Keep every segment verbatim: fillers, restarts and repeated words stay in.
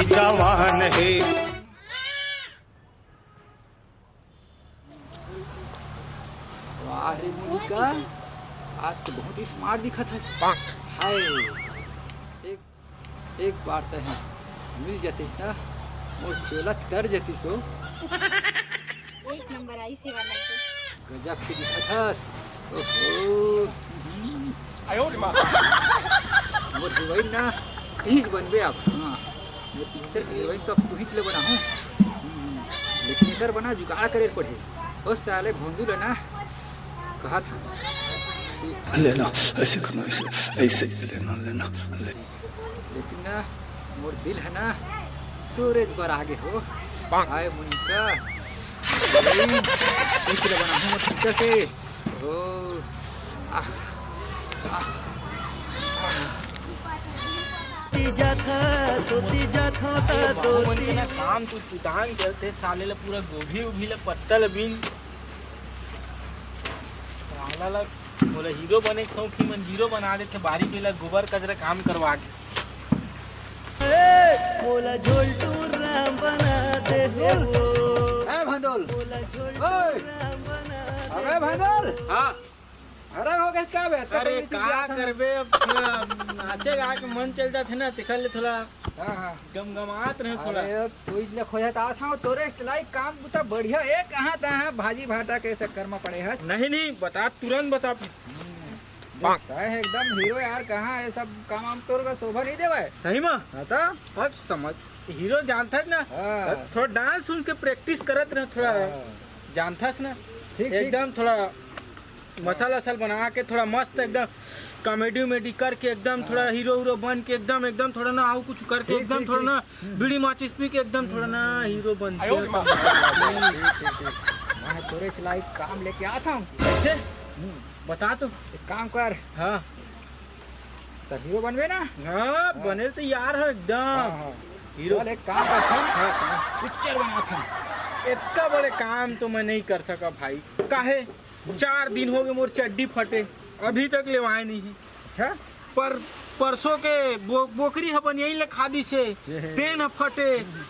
जवान हे। वाह रे मोनिका, आज तो बहुत ही स्मार्ट दिखत हस। हाय, एक, एक बार तैं मिल जातिस ना, मोर चोला तर जातिस हो। एक नंबर आई सेवा नहीं तो। गजब के दिखत हस। ओहो। मोर हीरोइन ना तीज बनबे अब। हाँ। मोर पिक्चर के हीरोइन तो अब तुहीच ले बनाहूँ। लेकिन एकर बना जुगाड़ करे पड़ही। ओ साले भोंदू ले ना कहत हूँ। ठीक, ठीक। ले ना, ऐसे करना, ऐसे, ऐसे लेना, लेना, ले। लेकिन ना, मोर दिल हे ना, तोरे बर आगे हो। हाय मोनिका, कुछ ले बनाहूँ मोर पिक्चर के। ओ, आह, आह। काम तू चुटान चलते साले ला पूरा गोभी उभी ला पत्ता ला बीन। साला ला मोला हीरो बने के शौक ही मन जीरो बना देथे, बारी बेला गोबर कचरा काम करवा के। ए, मोला झोलटू राम बना दे हो। ए भंडोल। मोला झोलटू ओए। राम बना दे। अबे भंडोल। हाँ। अरे हो गए का बे? अरे का करबे, अब थोड़ा नाचे गा के मन चल जाथे ना, तेखर ले थोड़ा हाँ, हाँ। गमगमात रहे थोड़ा। अरे तू इजले खोजत आत हव, तोरे स्टाइल काम बुता बढ़िया ए, कहाँ तहाँ भाजी भाटा के चक्कर में पड़े हस? नहीं, नहीं, बता, तुरंत बता। हम्म, देख, तैं एकदम हीरो यार, कहाँ ये सब काम वाम तोर का शोभा नहीं देवे। सही में? हाँ तो? अब समझ, हीरो जानथस ना, हाँ। थोड़ा डांस उन्स के प्रैक्टिस करत रहे थोड़ा, हाँ। जानथस ना, ठीक, ठीक। एकदम थोड़ा मसाला असल बना के थोड़ा मस्त एकदम कॉमेडी उमेडी करके एकदम थोड़ा हाँ। हीरो हीरो बन के एकदम, एकदम थोड़ा ना आऊ कुछ करके ठीक, एकदम ठीक, थोड़ा ठीक। ना हम्म। बीड़ी माचिस पी के एकदम थोड़ा ना हीरो बन आयो के रे माँ। ठीक, ठीक, ठीक। मैं तोरे चलाई काम लेके आता हूँ। कैसे? हम्म। बता तो। एक काम कर। हाँ। तो हीरो बनबे ना? हाँ, हाँ। बने तो यार हो एकदम। हाँ, हाँ। हीरो। चल, एक काम करथन। हाँ, हाँ। पिक्चर बनाथन। इतना बड़े काम तो मैं नहीं कर सका भाई। काहे? चार दिन हो गए मोर चड्डी फटे, अभी तक लेवाए नहीं है। अच्छा? पर परसों के बो-, बोकरी ह बनियाई ले खा दिस हे, ये है। तेन ह फटे,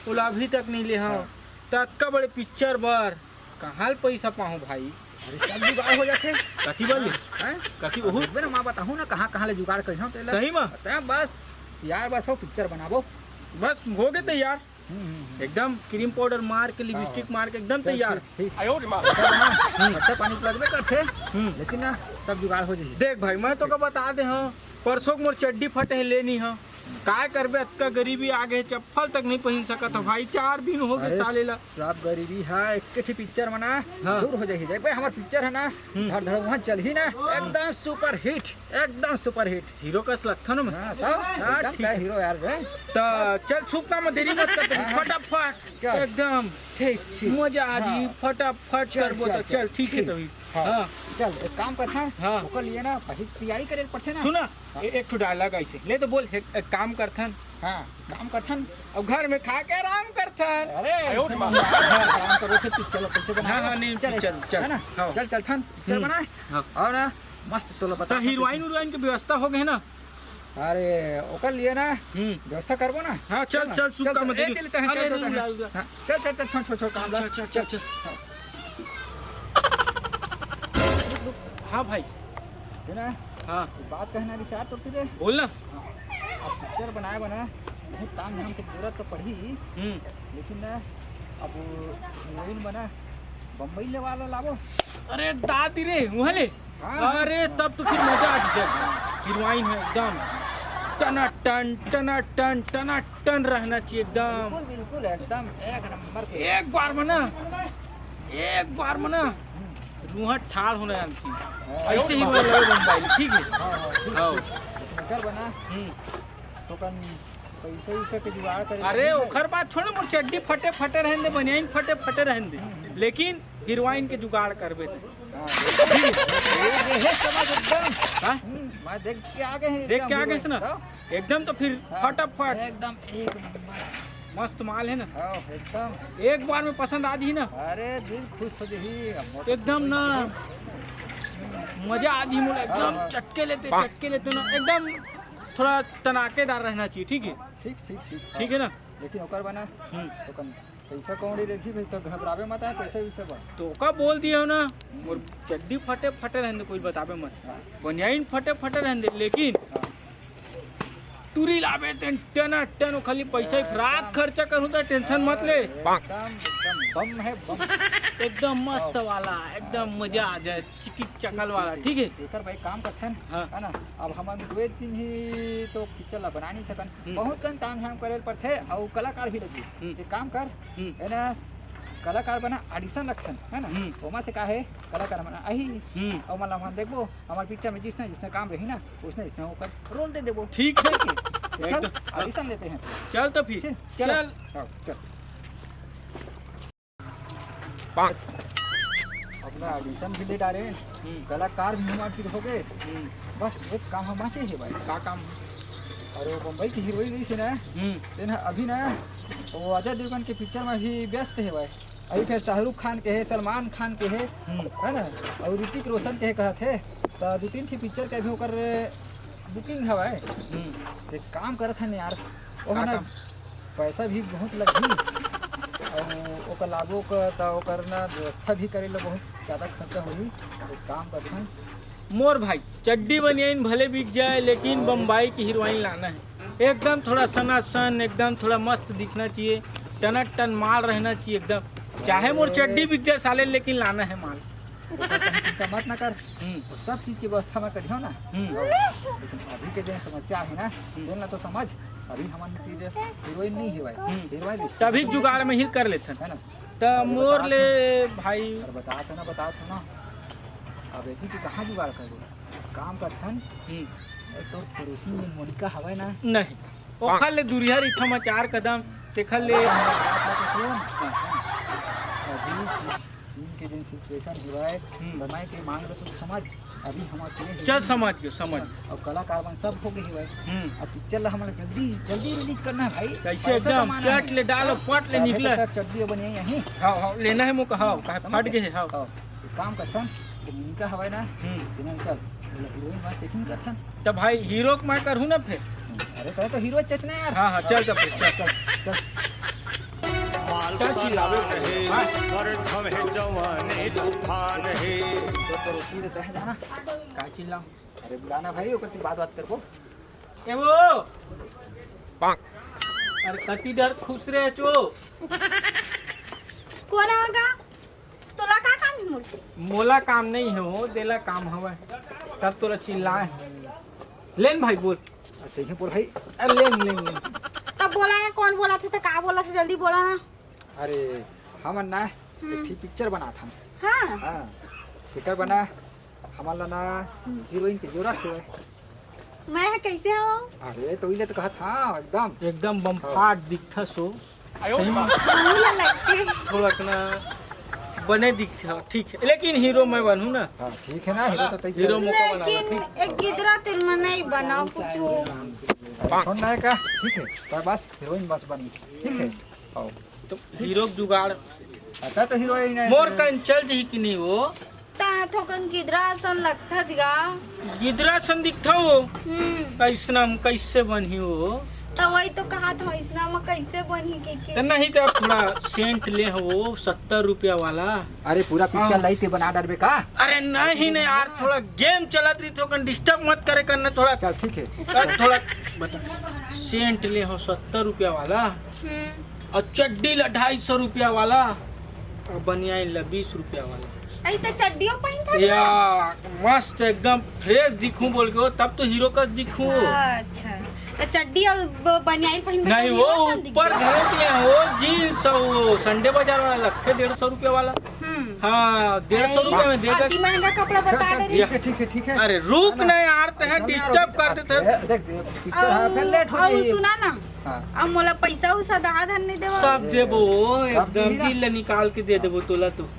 ओला अभी तक नहीं ले हव। हाँ। त अतका बड़े पिक्चर बर कहाँ ले पइसा पाहूँ भाई? अरे सब जुगाड़ हो जाथे। कति बर ले? हैं? कति अब बहुत? देखबे ना, मैं बताहूँ ना कहाँ कहाँ ले जुगाड़ करिहौं तेला। सही में? तैं बस यार बस हो पिक्चर बनाबो। बस हो गए तैयार। हम्म, हम्म, हम्म। एकदम क्रीम पाउडर मार के, लिपस्टिक हाँ। मार के एकदम चल, तैयार। ठीक, ठीक। आयो रे माँ। पिक्चर बना, हम्म। खर्चा पानी तो लगबे करथे, हम्म। लेकिन ना सब जुगाड़ हो जाही। देख भाई, मैं तोका बता दे हँव, परसों के मोर चड्डी फटे हे, लेनी हँव। काय करबे, अतका गरीबी आ गे हे, चप्पल तक नहीं पहिन सकत हँव भाई, चार दिन हो गए अरे, साले ला। सब गरीबी हे, एक ठे पिक्चर बना, हाँ। दूर हो जाही। देख बे, हमर पिक्चर हे ना, हम्म। धड़ धड़ वहाँ चलही ना, एकदम सुपर हिट, एकदम सुपर हिट। हीरो कस लगथन मैं। हाँ, तो? हाँ, एकदम ठीक का है। हीरो यार बे। त चल, छुपका में देरी मत कर, हाँ, हाँ। फटाफट, चल। एकदम ठीक, ठीक। मजा आ जी, हाँ। फटाफट चल, करबो चल, त चल, चल, ठीक है ठीक। तभी। हाँ। हाँ। चल, एक काम करथन, हाँ। ओकर लिए ना, पहले तैयारी करे के पड़थे ना। सुना, हाँ। ए-, एक ठो डायलॉग ऐसे, ले तो बोल, एक, एक काम करथन। हाँ, काम करथन। अब घर में खा के आराम करथन। अरे, आयो ऐसे रे माँ। मत कर, आराम करो, फिर पिक्चर लो, कैसे बना हाँ, लो? हाँ, नहीं, चल, चल, चल। है ना? हाँ। चल, चलथन, पिक्चर हम्म। बना। हाँ। और ना, मस्त तोला बता तो हीरोइन उरोइन के व्यवस्था हो गए ना? अरे, ओकर लिए ना, हम्म। व्यवस्था करबो ना। हाँ, चल, चल ना। चल, सुक्का चल, मत ए, देरी। चल, चल, अरे, चल, रुक चल, जा, रुक जा। हाँ, चल, चल, चल, छोड़, छोड़, छोड़, काम चल, ला। चल, चल, चल, चल। चल। हाँ। हाँ भाई। है ना? हाँ। एक बात कहना रिस यार तोर तीर। बोल ना। हाँ। अब पिक्चर बनाए बना, बहुत काम धाम के जरूरत तो पड़ही, हम्म। लेकिन ना, अब हीरोइन बना, बम्बई ले वाला लाबो। अरे दादी रे, वहाँ ले। हाँ। अरे तब तो फिर मजा आ जाए। हीरोइन है एकदम टनाटन, टनाटन, टनाटन रहना चाहिए एकदम। बिल्कुल, बिल्कुल, एकदम एक नंबर के। एक बार में ना, एक बार में ना, रूहा ठाड़ होना जानती है। हाँ। ऐसे ही बोल रहे बम्बई, ठीक है? हाँ, हाँ, ठीक, हाँ। ठीक। पिक्चर बना। हम्म। तो कन पैसा वैसा के जुगाड़ करे अरे, लगी। ओखर बात छोड़, मोर चड्डी फटे फटे रहन दे, बनियाइन फटे फटे रहन दे, लेकिन हीरोइन के जुगाड़ करबे ते। हाँ, ये, ये, ये समझ एकदम। हाँ? हम्म, मैं देख के आ गए हैं देख एकदम के आ गए हीरोइन से ना? का। एकदम तो फिर हाँ, फटाफट। एकदम एक नंबर। मस्त माल है ना? हाँ, एकदम। एक बार में पसंद आ जी ना? अरे, दिल खुश हो जाही। अब मोटर एकदम ना। मजा आ जी मोला, एकदम हाँ, हाँ। चटके लेते, चटके लेते ना, एकदम थोड़ा तनाकेदार रहना चाहिए, ठीक है? ठीक, ठीक, ठीक। ठीक है ना? लेकिन ओकर बना हम्म। तो कम पैसा कौड़ी देखी भाई, तो घबरावे मत आए पैसा वैसा बा। तो का बोल दिए हो ना, मोर चड्डी फटे फटे रहने दे, कोई बतावे मत। हाँ। बनियाइन फटे फटे रहने दे, लेकिन हाँ। टूरी लाबे तेन टना टन, खाली पैसा ही फ्राक एकदम। खर्चा करूँ तो टेंशन मत ले। एकदम, एकदम बम है, बम। एकदम मस्त वाला, एकदम मजा आ जाए, चिकिक चकल वाला, ठीक है? एकर भाई काम करथन, हाँ। है ना? अब हमन दुए दिन ही तो पिक्चर ला बना नहीं सकन, हम्म। बहुत कन ताम झाम करे ल पड़थे, अउ कलाकार भी लगी। हम्म। एक काम कर, हम्म। है ना, कलाकार बना, ऑडिशन रखथन, है ना? हम्म। ओमा से का है, कलाकार बना, आही, हम्म। अउ मतलब हम देखबो, हमार पिक्चर में जिसने जिसने काम रही ना, उसने इसने ओकर रोल दे देबो। ठीक है। ठीक है? तो चल, एकदम। ऑडिशन लेते हैं। चल तो फिर। चल, चलो। चल। आओ, चल। अपना ऑडिशन भी ले डारे, हम्म। कलाकार भी हमार फिर हो गए। हम्म। बस एक काम हम बाँचे हे भाई। का काम? अरे वो बम्बई की हीरोइन रही थी ना, हम्म। तेन अभी ना वो अजय देवगन के पिक्चर में भी व्यस्त हे भाई। अभी फिर शाहरुख खान के है, सलमान खान के है, हम्म। है ना, और ऋतिक रोशन के है कहत है, तो दो तीन ठी पिक्चर के भी ओकर बुकिंग हवय। हम्म। एक काम करत हन यार, वो का ना काम? पैसा भी बहुत लगही, और ओकर लाबो का, त ओकर ना व्यवस्था भी करे ला बहुत ज़्यादा खर्चा होही। एक काम करत हन। मोर भाई, चड्डी बनियाइन भले बिक जाए, लेकिन बम्बई की हीरोइन लाना है। एकदम थोड़ा सनासन, एकदम थोड़ा मस्त दिखना चाहिए, टनाटन माल रहना चाहिए एकदम। चाहे मोर चड्डी बिक जाए साले, लेकिन लाना है माल। ओकर कहीं चिंता मत ना कर। हम्म। वो सब चीज की व्यवस्था मैं करियो ना। हम्म। लेकिन अभी के जो समस्या है ना, हम्म। तेन ला तो समझ, अभी हमन तीर हीरोइन नहीं है भाई। हम्म। हीरोइन रिश्ता तभी जुगाड़ में ही कर लेथन। है ना? त अरे मोर बता ले तो। भाई। अरे बता तो ना, बता तो ना। अब एती के कहाँ जुगाड़ कर दो? काम करथन। हम्म। ए, तोर पड़ोसी में मोनिका हवय ना? नहीं। ओखर ले दुरिहा रहिथन मैं चार कदम, तेखर ले। अभी सीन के दिन सिचुएशन हवय, हम्म। समय के मांग ला तो समझ, अभी हम अकेले ही चल, समझ गयो, समझ। और कलाकार मन सब हो गए हवय। हम्म। अब पिक्चर ला हमन जल्दी, जल्दी रिलीज करना है भाई। कैसे पैसा एकदम कमाना चट है। ले डालो, पट ले अरे निकले। तो चड्डी बनियाइन यहीं। हाँ, हाँ, लेना है मोका, हाँ, काहे समझ फट गए? गए है, हाँ। हाँ। एक काम करथन, वो मोनिका हवय ना, हम्म। तेन ल चल, बोला हीरोइन मा सेटिंग करथन। त भाई हीरो के मैं करहूँ ना फिर। अरे तैं तो हीरो चचना यार। हाँ, हाँ, चल, चल, चल, चल, चल। माल चल, चिल्लावे सना है, हाँ। हर दम है जवानी तूफान है। तो पड़ोसी रहता है जाना। का चिल्लाऊं? अरे बुलाना भाई, ओकर से बात, बात करबो। ए वो। अरे कति डर खुश रहे चो। कोन आवा गा? तोला का काम हे मोर से? मोला काम नहीं हे हो, तेला काम हवय। तब तोला चिल्लाए हे। लेन भाई बोल। अरे तइसे बोल भाई। अरे लेन, लेन, लेन। तब बोला ना, कोन बोलत हे त का बोलत हे, जल्दी बोला ना। अरे हमन ना हम्म। एक ठी पिक्चर बनात हन। हाँ। हाँ। पिक्चर बना, हमन ला ना हीरोइन के जरूरत हे। मैं ह कइसे हवं? अरे, तो इले तो कहत हंव, एकदम। एकदम बम हाँ। फाट दिखथस ओ। सही में। हमू ला लगथे। थोड़ा कना बने दिखथे, हाँ, ठीक हे। लेकिन हीरो मैं बनहूँ ना। हाँ, ठीक हे ना, हीरो तो तैं हीरो चल। मौका बना लो, लेकिन ठीक। एक गिदरा तेल में नहीं बनाओ कुछ। अरे, छोड़ ना है का? ठीक हे, पर बस हीरोइन बस बन, ठीक हे। आओ। तो हीरो के जुगाड़। अच्छा, तो हीरोइन है। मोर कन चल जही कि नहीं वो? ता थोकन गिदरा असन लगथस गा। गिदरा असन दिखथव? हम्म। अइसना म कइसे बनही वो? त वही तो कहत हंव, अइसना म कइसे बनही कहिके। त नहीं त अब थोड़ा सेंट ले हव वो सत्तर रुपया वाला। अरे पूरा पिक्चर हाँ। लाइट बना डारबे का? अरे नहीं, नहीं यार, थोड़ा गेम चलत रही, थोकन डिस्टर्ब मत करे करना थोड़ा। चल ठीक है। अरे थोड़ा बता, सेंट ले हव सत्तर रुपया वाला। हम्म। अउ चड्डी ला ढाई सौ रुपया वाला, अउ बनियाइन ला बीस रुपया वाला। अई त चड्डियो पहिनथस या, ना? मस्त एकदम फ्रेश दिखूं बोल के हो, तब तो हीरो कस दिखूं। अच्छा, त चड्डी अउ ब-, बनियाइन पहिन के नहीं, चड्डी वो असन दिखथे। ऊपर घलो के हो, जींस अउ वो संडे बाजार वाला लगथे डेढ़ सौ रुपया वाला। हम्म। हाँ, डेढ़ सौ रुपया में दे दे। अति महंगा कपड़ा बता दे रही। ठीक है, ठीक है, ठीक है। अरे रुक ना यार, तैं डिस्टर्ब कर देथे। देख, देख, पिक्चर है, फिर लेट हो जाही। सुना ना, हाँ। अब मोला पैसा उसा आधा धन नहीं देवा। सब देबो, सब एकदम दिल ला निकाल के दे देबो तोला तो।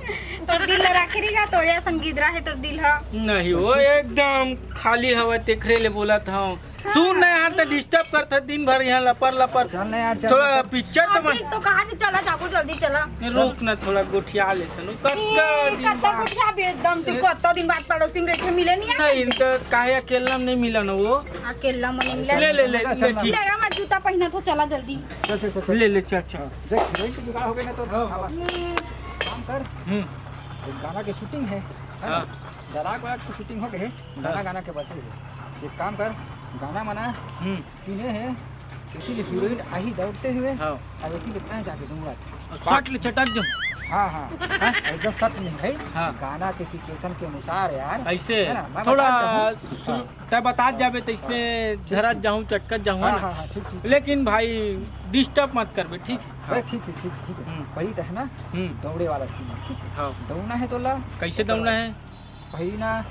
तोर दिल ला राखे रही गा, तोरे संग गिदरा हे तोर दिल ह। नहीं, वो एकदम खाली हवा, तेखरे ले बोलत हव। सुन ना यार, त डिस्टर्ब करत ह दिन भर यहाँ लपर लपर। चल ना यार, चल, थोड़ा चल। पिक्चर तो अब मन देख तो कहाँ से चला, जाबो जल्दी चला। रुक ना, थोड़ा गोठिया लेथन। कत्ता ए, दिन कत्ता बाद। गोठिया बे एकदम से, कत्ता दिन बाद पड़ोसी में रहिथे, मिले नहीं आ नहीं, सकते। त काहे अकेला में नहीं मिला ना वो। अकेला में नहीं मिला। ले, ले, ले, ले, ठीक। ले गा, मैं जूता पहना था, चला जल्दी। चल, चल, चल, चल। ले, ले, चल, चल। देख, हीरोइन तो जुगाड़ हो गई ना तो। हाँ। काम कर। हम्म। एक गाना के शूटिंग है, है ना? हाँ। डराक वराक के शूटिंग हो गए, गाना, हाँ। गाना के बस ही है। एक काम कर, गाना मना, हम्म। सीने है, इसीलिए हीरोइन आई दौड़ते हुए, हाँ। अब इसी के तय जाके दूंगा। और शॉट ले चटक दो। हाँ, हाँ, हाँ, एकदम सट में भाई। हाँ। गाना के सिचुएशन के अनुसार यार, ऐसे है ना? मैं थोड़ा बता देता हूँ। सु-, हाँ। तै बतात जाबे त इसमें ठीक, धरत ठीक। जाहूँ, चटकत जाहूँ, है हाँ, ना? हाँ, हाँ, ठीक, ठीक, ठीक। लेकिन भाई, डिस्टर्ब मत करबे, ठीक है? अरे, ठीक है, ठीक है, ठीक है। हम्म। वही तो है ना, हम्म। दौड़े वाला सीन है, ठीक है? हाँ। दौड़ना है तोला। कैसे दौड़ना है? वही ना,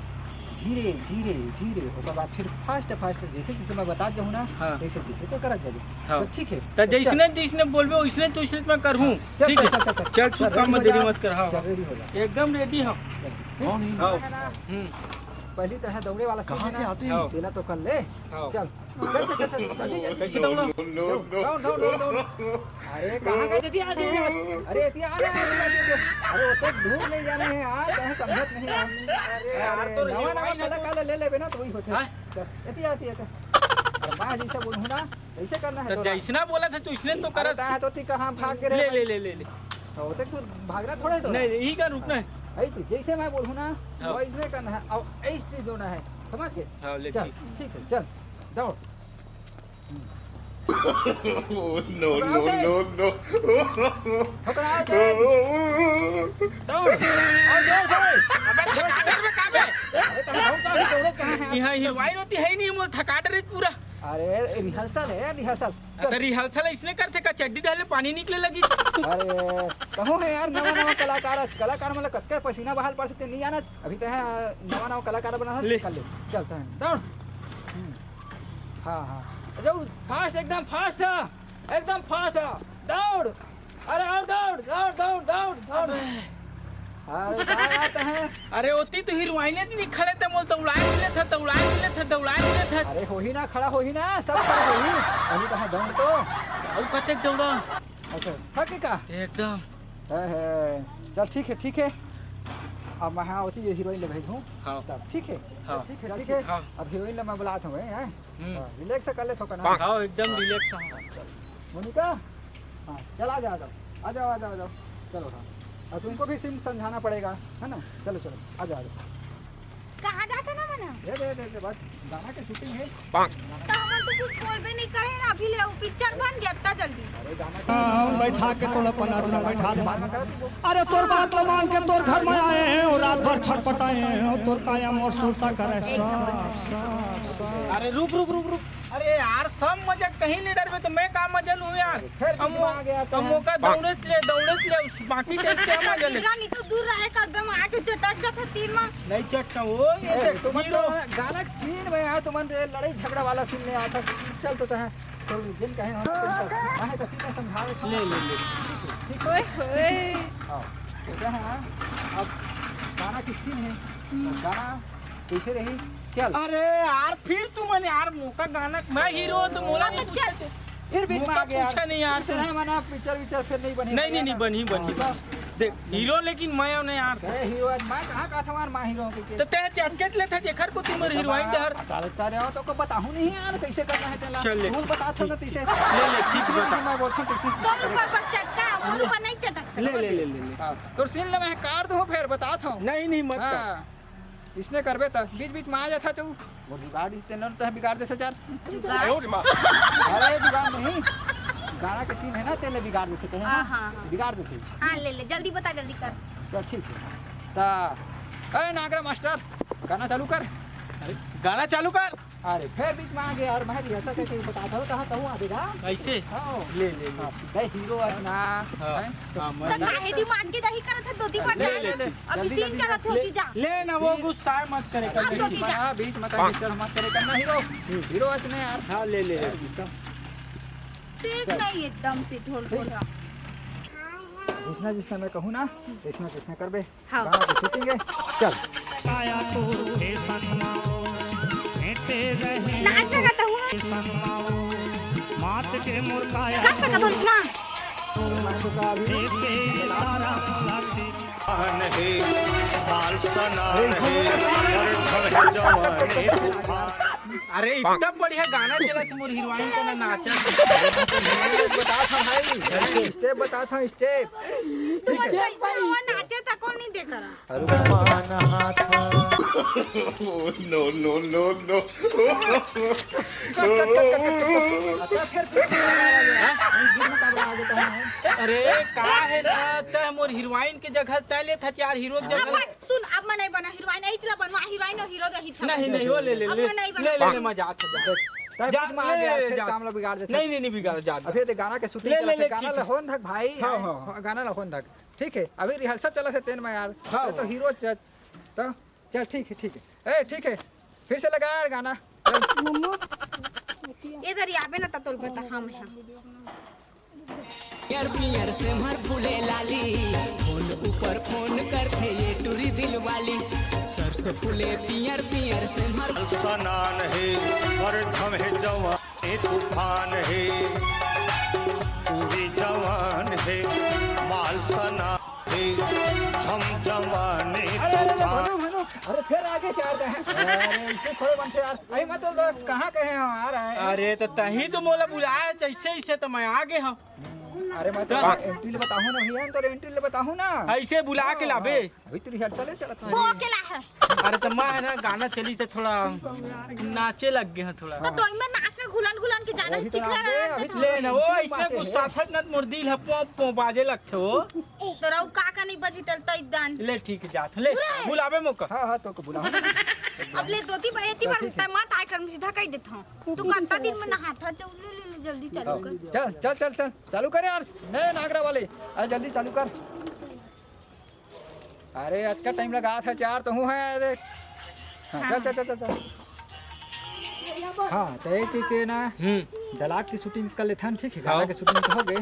धीरे, धीरे, धीरे, ओकर बाद फिर फास्ट, फास्ट, जैसे जैसे मैं बतात जाहूँ ना, हाँ। तैसे तैसे तो करत जाबे। हाँ। तो ठीक है। त जैसने, चल। जैसने बोलबे, वैसने तो वैसने मैं करहूँ, हाँ। चल, ठीक चल, है? चल, चल, चल। चल, चल, सुक्का ready मत हो जा। देरी मत कर, हाँ। चल, ready हो जा। एकदम ready हूँ। चल। हम्म। हाँ। हम्म। पहली तो है दौड़े वाला सीन कहाँ है से ना? आते हैं? हाँ। तेला तो कर ले। हाँ। चल। चल, चल, चल, चल, जल्दी, जल्दी। कैसे दौड़ा? No, no, no, no। दौड़, दौड़, दौड़, दौड़। अरे, कहाँ गए? जल्दी आ, जल्दी आ। अरे, एती आ, आ, आ, आ, आ, आ। अरे, ओते दूर नहीं जाना है यार, तैं समझत नहीं यार। अरे यार, अरे, तो नवा, नवा rewind है तो। कलाकार ले लेबे ना, तो वही होथे। हाँ? चल, एती आ, एती आ, एती आ। अरे, मैं जैसे बोलूँ ना, वैसे करना है तो तोला। जैसना बोला था, तू इसने तो अरे, करत। तैं तो ती कहाँ भाग के रहे ले, भाई? ले, ले, ले, ले। तो ओते कुछ भागना थोड़ा है तो। नहीं, यही का रुकना है। हाँ, यही तो, जैसे मैं बोलूँ ना, हाँ। वैसने करना है। अब ऐसे दौड़ना है, समझ गए? हाँ, ले, चल, ठीक। ठीक है, चल, दौड़। Oh, no, no, no, no। ठुकरा दे। दौड़। और जोर से। अबे थकाडर में का बे? अरे, तुम लोग तो अभी दौड़े कहाँ हैं? यहाँ हीरोइन होती है ही नहीं, मोर थकाडर है पूरा। अरे, rehearsal है, rehearsal। चल। अरे, rehearsal इसने करथे का? चड्डी डाले पानी निकले लगी। अरे, कहूँ है यार, नवा, नवा कलाकार, कलाकार मतलब कतका पसीना बहाल पड़ सकते, नहीं जाना। अभी तो है, नवा, नवा कलाकार बना है, ले। कर ले। चल, तो है। दौड़। हम्म। हाँ, हाँ। जाओ, fast, एकदम fast है। एकदम fast है। दौड़। अरे, और दौड़, दौड़, दौड़, दौड़, दौड़। अबे। अरे, का बात है? अरे, ओती तो हीरोइने जी खड़े थे, मोल दौड़ाए मिले थे, दौड़ाए मिले थे, दौड़ाए मिले थे। अरे, होही ना, खड़ा होही ना, सब खड़ा होही। अभी तो है दौड़ तो। और कतेक दौड़ा? अच्छा, थक गए का? एकदम। है, है। चल, ठीक है, ठीक है। अब मैं हाँ होती ये हीरोइन ले भेजूँ। हाँ। तब, ठीक है? हाँ। ठीक है, ठीक है। हाँ। अब हीरोइन ले मैं बुलात हूँ, हैं? हम्म। हाँ, relax कर ले थोड़ा ना। हाँ, एकदम relax हूँ। मोनिका, हाँ, चल, आ जाओ, आ जाओ। आ जाओ, आ जाओ, आ जाओ। चलो, हाँ। और तुमको भी सीन समझाना पड़ेगा, है ना? चलो, चलो, आ जाओ, आ जाओ। कहाँ जाता ना मना? ये दे, दे, दे, बस गाना के shooting है। तो हमन तो कुछ बोलबे नहीं करे ना, अभी ले वो पिक्चर बन गया इतना जल्दी। अरे गाना के हम बैठा के तोला पनास में बैठा दे। अरे तोर बात ल मान के तोर घर में आए हैं और रात भर छटपटाए हैं और तोर काया मोर सुरता करे साफ, साफ, साफ। अरे रुक, रुक, रुक, रुक। अरे यार, सब मजा कहीं ले डरबे तो मैं का मजा लूँ यार? फिर हम बीच में आ गया तो हम है। ओकर दौड़े ले, दौड़े ले, उस बाकी टाइम क्या मजा ले? हीरा नहीं तो दूर रहे, एकदम आके चटक जाता तीर में। नहीं चटका वो, ये ए, देख, तुमन हीरो। तो गाना के सीन में यार, तुमन रे लड़ाई झगड़ा वाला सीन नहीं आता। चल तो तहे, तो दिन कहे हम तो काहे तो सीन समझावे था। ले, ले, ले। ठीक है, ओए होए। हाँ, तो क्या है ना, अब गाना के सीन है, हम्म। तो गाना कैसे रही? चल। अरे यार, फिर तुमन यार, मोका गाना, मैं हीरो तो मोला हाँ, नहीं तो पूछा चल। थे। फिर बीच में मोका आ गया यार। पूछा नहीं यार फिर से तुम। है मना, पिक्चर विक्चर फिर नहीं बनी नहीं, नहीं, नहीं, बनी, बनी, हाँ, बनी। देख, हीरो लेकिन मैं हूँ ना यार। अरे हीरो आज मैं कहाँ कहा था यार, मैं हीरो हूँ कि तो तै चटकेट लेता जेखर को तुमर हीरोइन डहर। डालता रहे हो तो को बताहूँ नहीं यार, कैसे करना है तेला। चल ले, तू ठीक, बता था ना ठीक, तैसे। ले, ले, ठीक, इसमें बता। मैं बोलता हूँ, तैसे तोर ऊपर बस चटका, मोर ऊपर नहीं चटक सकता। ले, ले, ले, ले, ले। हाँ, तोर सीन ले मैं काट दूँ, फिर बता था। नहीं, नहीं, मत कर। हाँ। इसने करबे त बीच-बीच में आ जाथा चउ। वो जुगाड़ ही तेने तो बिगाड़ देथे चार। जुगाड़? अरे जुगाड़ नहीं, गाना के सीन है ना, तेने बिगाड़ देथे कहे हाँ, ना, हाँ, हाँ। बिगाड़ देथे। हाँ, ले, ले, जल्दी बता, जल्दी कर। चल ठीक है। ता, ए नागरा मास्टर, गाना चालू कर। अरे, गाना चालू कर। अरे, फिर बीच में आ गया यार, मैं rehearsal करके बता था, कहाँ कहूँ आ देगा? ऐसे? हाँ। ले, ले, ले। हाँ, सीधा हीरो आज ना। हाँ। हैं? हाँ, मैं तो काहे दिमाग के दही करत है, दो ती बार ले, ले, ले, ले। अभी जल्दी, सीन जल्दी, चलत जल्दी। होगी जा। ले ना, वो सीन गुस्सा मत करे, हाँ, कर दो ले। ती जा। हाँ, बीच में तो disturb मत करे, करना हीरो। हीरो आज ने यार। हाँ, ले, ले, ले। एकदम। देख नहीं एकदम से ढोल ढोल रहा। जइसना जइसना मैं कहूँ ना, तइसना तइसना करबे। हाँ। गाना के shooting है, चल। काया तोर फेसन मा ओ, भेंटे रहे नाच लगा तो हुआ। फेसन मा ओ, मात के मोर काया का सका बोल ना? देखे तारा लागे। अन हे, बाल सनान हे, हर घर जवान हे तूफान। अरे, इतना बढ़िया गाना चलत हे, मोर हीरोइन के ना नाचत। बता था भाई, step बता था, step। तुम ठीक है। कैसे हो, नाचे था, कौन नहीं देख रहा? अरे, नो, नो, नो, नो। अरे, का है ना, तै मोर हीरोइन के जगह तै ले था, चार हीरो के जगह। अब सुन, अब मैं नहीं बना हीरोइन, यही चला बनवा हीरोइन और हीरो दही छा। नहीं, नहीं, वो ले, ले, अब ले, मैं नहीं ले, बना। ले, ले, मैं जात हूँ, जा। तब जा, कुछ मान ले, यार, ले, फिर जा। काम ला बिगाड़ देते। नहीं, नहीं, नहीं बिगाड़, जा, जा। अबे, ते गाना के shooting ले, ले, चलत ले, है, गाना ठीक ला है। होन धक भाई। हाँ, हाँ, हाँ। गाना ला होन धक। ठीक है, अभी rehearsal चलत है तेन में यार। हाँ, मैं तो हाँ। हीरो च-, तो चल, ठीक है, ठीक है। ए, ठीक है, फिर से लगा यार गाना। चल। मम्मा, ये दरी आबे ना, त तोल बता, हम हैं। पियर पियर सेमर फूले लाली, फोन ऊपर फोन करथे ये टूरी दिल वाली। सरसों फूले पियर पियर सेमर। सनान हे, और थम हे जवान, ए तूफान हे, पूरी जवान हे, माल सना हे, झम जवान हे अरे, अरे, अरे, तूफान। भनु, भनु, अरे, फिर आगे चार गए हैं। अरे, इसमें थोड़े मन से यार। अरे, मैं तो कहाँ कहे हम आ रहे हैं। अरे, तो तही तो मोला बुलाया, जैसे इसे तो मैं आ गए हूँ। अरे, मैं तो तो entry ले बताहूँ ना भैया, तो entry ले बताहूँ ना। ऐसे बुला के लाबे। अभी तो rehearsal है, चलत वो अकेला है। अरे, तो मैं है ना, गाना चली तो थोड़ा नाचे लग गए हैं थोड़ा। तो दोई में नाच में घुलन घुलन के जाना वही तो चिखला नाच है, रहा अभी था। ले ना, वो ऐसे गुस्सा था ना, मोर दिल है, पों, पों बाजे लगथे वो। तोरा उ का का नहीं बजी तल तई दान। ले, ठीक है, जात हूँ, ले, बुलाबे मोका। हाँ, हाँ, तो को बुलाओ। अब ले दो ती, एती बार ठीक है। तय मत आय कर, सीधा कह देता हूँ। तू कत्ता दिन में नहात है, चल, ले, ले, ले, जल्दी चालू कर। चल, चल, चल, चल, चालू कर यार, नए नागरा वाले, आ, जल्दी चालू कर। अरे, अतका time लगा था, चार तो हूँ है, अरे। हाँ, चल, चल, चल, चल, चल। हाँ, तो एक, एक, एक ना, हम्म। दलाक की shooting कर लेथन, ठीक है, गाना हाँ। की shooting तो हो गई।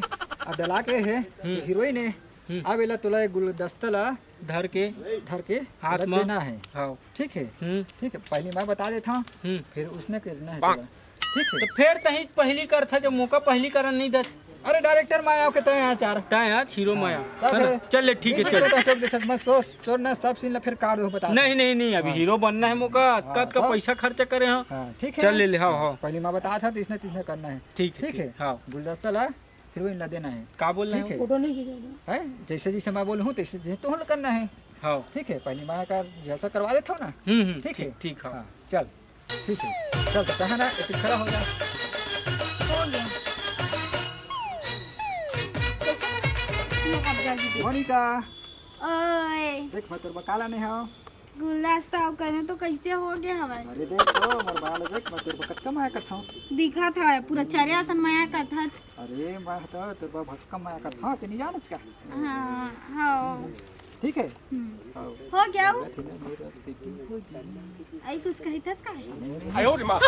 अब दलाक ये है कि हम्म। हीरोइन है, हम्म। अब एला तोला एक गुलदस्ता ला धर के, धर के हाथ रख में। देना है। हाँ। ठीक है? हम्म। ठीक है, पहले मैं बता देता हूँ, हम्म। फिर उसने करना है तोला। ठीक है? तो फिर तही पहली कर था, जब मौका पहली करन नहीं दे। अरे, director मैं आयो के तय यहाँ चार। तय यहाँ हीरो मैं हाँ, आयो। तब है ना? फिर चल ले, ठीक है, ठीक है, चल। तो ठोक दे, मत सोच, तोर ना सब scene ला फिर काट दो, बता दे। नहीं, नहीं, नहीं, अभी हाँ। हीरो बनना है मौका, हाँ, कत का तो? पैसा खर्चा करे हैं। हाँ, ठीक है चल ना? ले, ले, हाँ, हाँ। पहले मैं बता था, तो इसने, तीसने करना है। ठीक है, ठीक ठीक, है? हाँ। गुलदस्ता ला हीरोइन ला देना है। का बोल रहे ठीक हो? है? फोटो नहीं खींचा। हैं? जैसे जैसे मैं बोलूँ हूँ तैसे जैसे तुम लोग करना है। हाँ। ठीक है, पहली बार का रिहर्सल करवा देता हूँ ना। हम्म, हम्म, ठीक है? ठीक, ठीक, हाँ। हाँ, चल, ठीक है, चल तो कहा ना, एक खड़ा हो जा। हो गया। ये हाथ डाल दीजिए। मोनिका, ओए। देख मैं तोर बकाला नहीं हूँ। गुलदस्ता अउ कने तो कैसे हो गया हवय? अरे देख तो, मोर बाल देख, मैं तोर बर कतका मया करथौं। दिखत हवय, पूरा चरिया असन मया करथच। अरे मैं तो तोर बर भक्कम मया करथौं, ते नहीं जानच का? हाँ, हाँ। ठीक है? हम्म। हाँ। हो गया वो? ठीक है, मेरा setting हो जाए। आई कुछ कहिथच का? आयो रे माँ।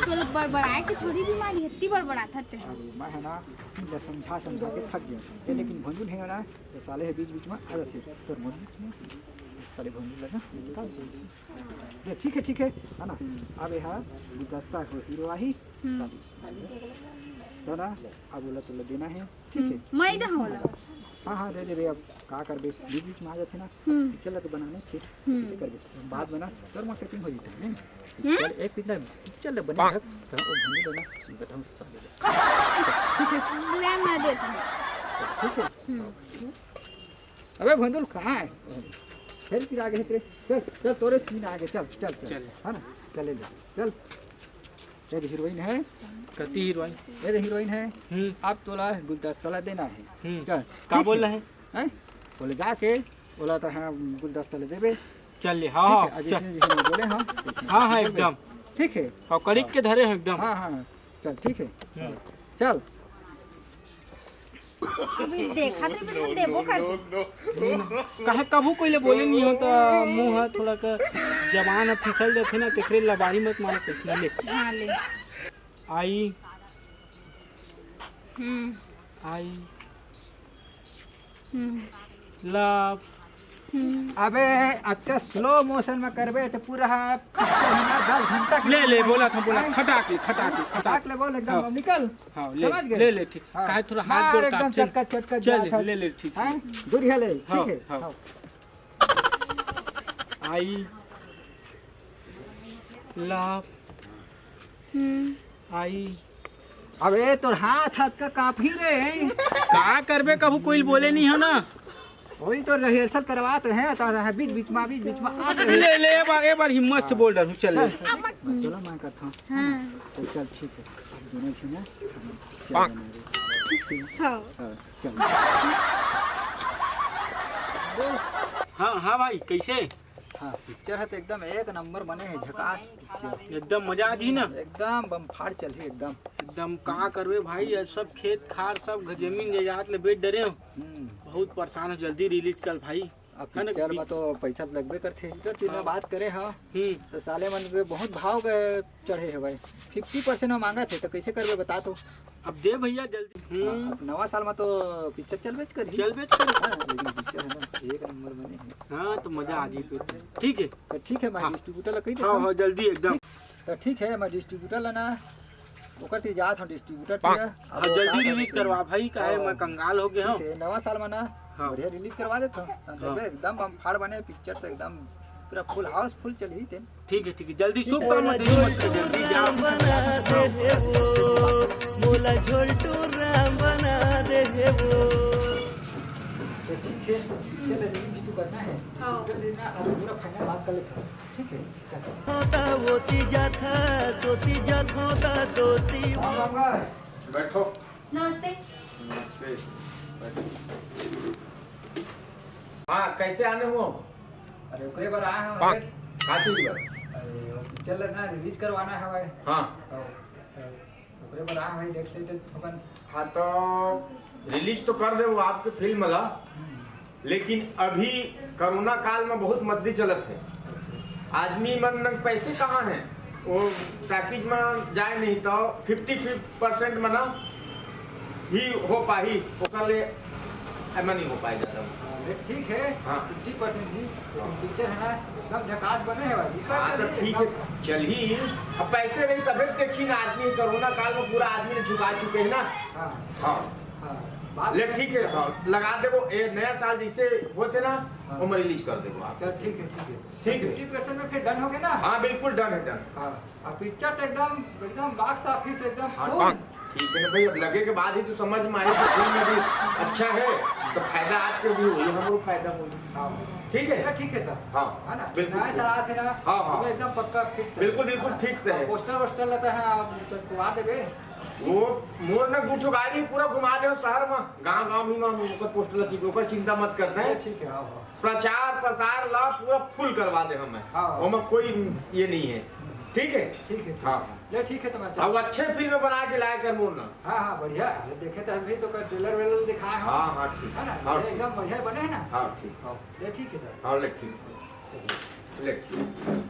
तोर बड़बड़ाए के थोड़ी बीमारी हे, इतनी बड़बड़ाथच ते। अरे मैं है ना, समझा समझा के थक गया। ये लेकिन भंजू नहीं है ना, ये साले है बीच बीच में आ जाते हैं। तोर मन में ये साले भंजू लगा, निकाल दे। ये ठीक है, ठीक है, है ना? अब ये है गुलदस्ता को हीरो आही, हम्म। साली। तो ना, अब बोला तो देना है, ठीक है? हम्म, मैं इधर हूँ। हाँ, हाँ, दे दे भैया, अब का करबे, बीच बीच में आ जाते ना, हम्म। पिक्चर ला तो बनाने छे, हम्म। कैसे करबे? बाद में ना, तोर मोर setting हो जाता है, नहीं? हम्म? चल, एक पिक्चर, पिक्चर ला बने तक, तो वो भंजू ना, बताऊँ साले। ठीक है? मैं, मैं देता हूँ। ठीक है? हम्म। अबे भंदुल कहाँ है? फिर गिरा गए तेरे। चल, चल, तोरे scene आ गए। चल, चल, चल। चल। है ना? चल, ले ले। चल। ये हीरोइन है। कति हीरोइन? ये हीरोइन है। हम्म। अब तोला गुलदस्ता ला देना है। हम्म। चल, का ठीक बोल है। रहे हैं? हैं? बोले जाके, बोला तो हाँ, गुलदस्ता ला देबे। चल ले, हाँ, ठीक हाँ, है, आज चल। जैसे, जैसे मैं बोले, हाँ, वैसे हाँ, हाँ, बोल दे। एकदम। ठीक है? हाँ, कड़िक के धरे हैं एकदम। हाँ, हाँ, चल, ठीक है। हम्म। चल। अभी देखा तो फिर देबो कर। काहे कभू कोई ले बोले नहीं हो तो मुंह ह थोड़ा का जबान ह फिसल देथे ना, तेकरे लबारी मत मार कैसे ले। हाँ, ले। आई। हम्म। आई। लव। अबे, अतका स्लो मोशन में करबे त पूरा हा, दस घंटा के ले ले, बोला था, बोला, हैं? खटाक ले, खटाक ले, खटाक। खटाक ले बोल, एकदम हाँ। निकल। हाँ, ले, समझ गए? ले ले, ठीक। हाँ। काहे थोड़ा हाथ मार गोड़ एकदम कांपथे। चटका, चटका चल, जात है। ले ले, ठीक, हाँ, ठीक। दूर है ले, हाँ, ठीक है। हाँ। हाँ। I love. आई। अबे तोर हाथ, हाथ का कांपही रे। का करबे, कभू कोई बोले नहीं हो ना। वही तो रिहर्सल करवात रहे, तो रहे बीच बीच में, बीच बीच में आप रहे। ले ले, ए बार, ए बार हिम्मत से बोल रहा हूँ, चल ले। चल, चलो मैं करता हूँ। हाँ। तो चल ठीक है, अब दोनों झन ना, चल बना रहे। हाँ। हाँ, चल। हाँ, हाँ भाई, कैसे? हाँ, पिक्चर है तो एकदम एक नंबर बने है, झकास पिक्चर। एकदम मजा आ जी ना। एकदम बम फाड़ चलही एकदम। एकदम का करबे भाई, ये सब खेत खार, सब जमीन जायदाद ले बेच डरे हो। हम्म। बहुत परेशान हो, जल्दी रिलीज कर भाई। अब है ना? पिक्चर में तो पैसा तो लगबे करथे, तो तीन हाँ। बात करे हाँ। हम्म। तो साले मन के बहुत भाव के चढ़े है भाई, फिफ्टी परसेंट में मांगा थे, तो कैसे करबे बता तो। अब दे भैया जल्दी। हाँ, हम्म। अब नवा साल में तो पिक्चर चलबेच करही। चलबेच करही। हाँ, लेकिन पिक्चर है ना, एक नंबर बने है। हाँ, तो मजा आ जी फिर। ठीक है। तो ठीक है, मैं हाँ। डिस्ट्रीब्यूटर ला कही हाँ, देता हूँ। हाँ, जल्दी एकदम। ठीक। तो ठीक है, मैं डिस्ट्रीब्यूटर ला ना, ओकर ती जात हूँ डिस्ट्रीब्यूटर हाँ। ती। हाँ, अब वो जल्दी का रिलीज करथे? करवा भाई, काहे हाँ। मैं कंगाल हो गया ठीक हूँ। है, नवा साल में ना, हाँ। बढ़िया रिलीज करवा देता हूँ। हाँ। देखबे, एकदम बम फाड़ बने पिक्चर, तो एकदम पूरा फुल हाउसफुल चलही तेन। ठीक है, ठीक है, जल्दी शुभ काम में देरी मत कर, जल्दी जा। राम बना दे हे वो, मोला झोलटू राम बना दे हे वो। तो ठीक है, चल अभी भी तो करना है। हाँ। डिस्ट्रीब्यूटर देना, अब पूरा फाइनल बात कर लेता हूँ। ठीक है, चल। होता होती जाथा, सोती जाथा, होता दोती। राम राम। बैठो। नमस्ते। नमस्ते। बैठो। हाँ, कैसे आने हो? अरे, ओकरे बर आए हैं, पाँच। अरे। का चीज बर? अरे, वो पिक्चर ला ना रिलीज करवाना है भाई। हाँ। तो, तो ओकरे बर आए हैं भाई, देख लेते थोकन। हाँ, तो रिलीज तो कर दे वो आपके फिल्म ला, हम्म। लेकिन अभी कोरोना काल में बहुत मद्दी चलत है। अच्छा। आदमी मन नंग पैसे कहाँ हैं? वो टॉकीज में जाए नहीं तो फिफ्टी परसेंट में ना ही हो पाही, ओकर ले एमा नहीं हो पाए ज्यादा। अरे ठीक है, हाँ। फिफ्टी परसेंट ही, लेकिन हाँ। पिक्चर है ना, एकदम झकास बने है भाई। हाँ, तो चलिए, ठीक है, एकदम। चलिए। अब पैसे नहीं तबे देखी ना आदमी, कोरोना काल में पूरा आदमी ने झुका चुके हैं ना। हाँ। हाँ। हाँ, बात ले, में ठीक है, हाँ, लगा देबो, ए, नया साल जैसे होथे ना, हाँ। ओमा रिलीज कर देबो आप। चल, ठीक है, ठीक है। ठीक है। फिफ्टी परसेंट में फिर डन हो गया ना? हाँ, बिल्कुल डन है, डन। हाँ, अब पिक्चर तो एकदम, एकदम बॉक्स ऑफिस एकदम हाँ, फुल। ठीक है ना भाई, अब लगे के बाद ही तो समझ में आई कि फिल्म अभी अच्छा है, तो फायदा आपके भी होई, हमरो फायदा होई। हाँ। ठीक है? ठीक है तो। हाँ, है ना? बिल्कुल। नया साल आथे ना, हाँ, हाँ। एकदम पक्का फिक्स है। बिल्कुल, बिल्कुल है ना? फिक्स है। पोस्टर वोस्टर लेते हैं आप, चटकवा देबे। वो मोर न दू ठो गाड़ी पूरा घुमा दे शहर में, गांव गांव ही में ओकर पोस्टर लगी, ओकर चिंता मत करते हैं। ठीक है, हाँ, हाँ। प्रचार प्रसार ला पूरा फुल करवा दे हमें। हाँ। ओमा कोई ये नहीं है। ठीक है? ठीक है, ठीक है। हाँ। ले, ठीक है, तो मैं चल- अब अच्छे फिल्म बना के लाया कर मोर ना। हाँ, हाँ, बढ़िया। अरे, देखे तो हम भी तो कोई ट्रेलर वेलर दिखाए हो। हाँ, हाँ, ठीक। है ना? हाँ, एकदम ठीक। बढ़िया बने है ना? हाँ, ठीक। हाँ, ले, ठीक है, तो। हाँ, ले, ठीक। चलिए। ले, ठीक।